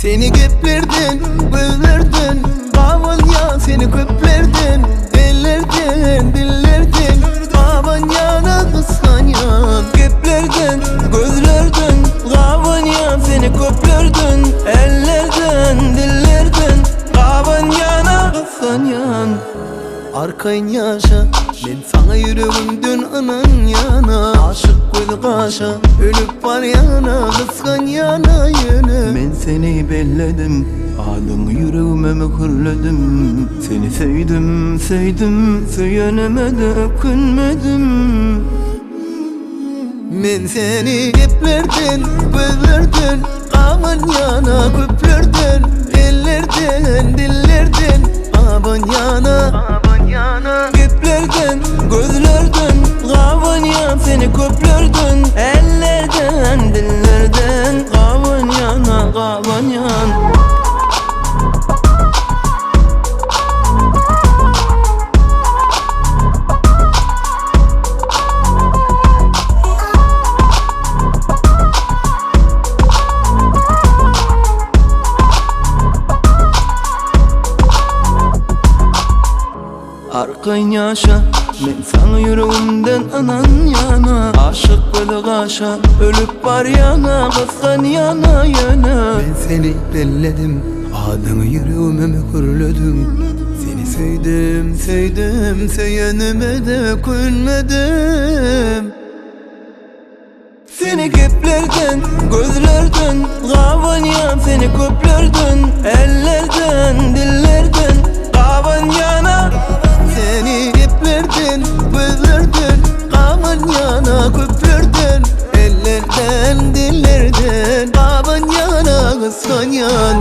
Seni geplerden, gözlerden Gabanýan seni köplerden Ellerden, dillerden Gabanýana gysganýan Geplerden, gözlerden Gabanýan seni köplerden Ellerden, dillerden Gabanýana gysganýan Arkaýyn ýaşa, men saňa ýüregimden ynanýana Aşyk gözi gaşa, ölüp barýana Gysganýana ýöne Men seni belledim, adyňy ýüregime möhürledim Seni söýdüm, söýdüm, söýenime-de ökünmedim Men seni geplerden, gözlerden Gabanýana köplerden Ellerden, dillerden Gabanýana Geplerden, gözlerden Gabanýan seni köplerden Ellerden, dillerden Gabanýana, gabanýan Arkaýyn ýaşa, men saňa ýüregimden ynanýana Aşyk gözi gaşa, ölüp barýana, gysganýana ýöne Men seni belledim, adyňy ýüregime möhürledim Seni söýdüm, söýdüm, söýenime-de ökünmedim. Seni geplerden, gözlerden Gabanýan seni köplerden Ellerden, dillerden Gabanýana Seni geplerden, gözlerden Gabanýana köplerden Ellerden, dillerden Gabanýana gysganýan.